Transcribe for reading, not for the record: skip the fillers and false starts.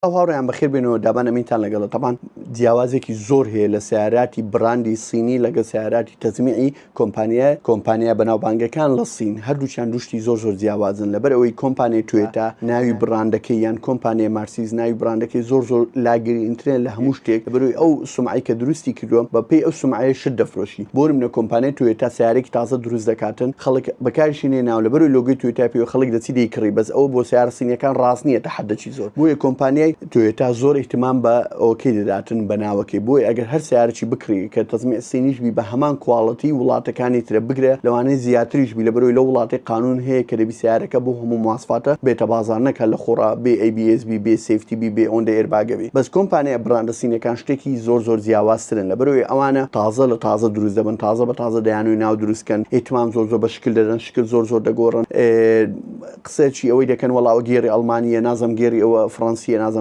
سڵاو هاوڕێیان بەخێر بێنەوە دابان ئەمینتان لەگەڵە تەبان جیاوازێکی زۆر هەیە لە سیاراتی بڕاندی سینی لەگە سیاراتی تەزمیعی کۆمپانیا کۆمپانیا بەناوبانگەکان لە سین هەردووچیان دوشتی زۆر زۆر جیاوازن لەبەر ئەوەی کۆمپانیای توێتا ناوی بڕاندەکەی یان کۆمپانیای مارسیز ناوی بڕاندەکەی زۆر زۆر لاگرینترێن لە هەموو شتێک لەبەرەوەی ئەو سومعەی کە دروستی کردووە بە پێی ئەو سومعەیە شت دەفرۆشی بۆ نمونە کۆمپانیای تۆیۆتا سەیارەیەکی تازە دروست دەکاتن خەڵک بەکاریشی نێناوە لەبەرەوەی لۆگۆی تۆیۆتای پێوە خەڵک دەچی دەیکڕی بەس ئەوە بۆ سەیارە سینیەکان ڕاست نییە تا حەدەکی زۆر بۆیە کۆمپانیای تۆیۆتا زۆر ئیهتمام بە ئەوەکەی دەداتن بە ناوەکەی بۆیە ئەگەر هەر سەیارەکی بکڕی کە تەزمیع سینیش بی بە هەمان quality وڵاتەکانی ترە بگرە لەوانەیە زیاتریش بی لەبەرەوەی لەو وڵاتەی قانون هەیە کە دەبی سەیارەکە بۆ هەموو مواسفاتە بێتە بازاڕ نەک هەر لە خۆڕا بێ ABS بی بێ safety بی بێ ئۆندە airbag ە بی بەس کۆمپانیا بڕاندە سینەکان شتێکی زۆر زۆر جیاوازترن لەبەرەوەی ئەوانە تازە لە تازە دروست دەبن تازە بە تازە دەیانوی ناو دروست کەن ئیهتمام زۆر زۆر بە شکل دەدەن شکل زۆر زۆر دەگۆڕن قسەکی ئەوەی دەکەن وەڵا ئەوە گێڕی ئەڵمانیە نازم گێڕی ئەوە فڕەنسیە نازم.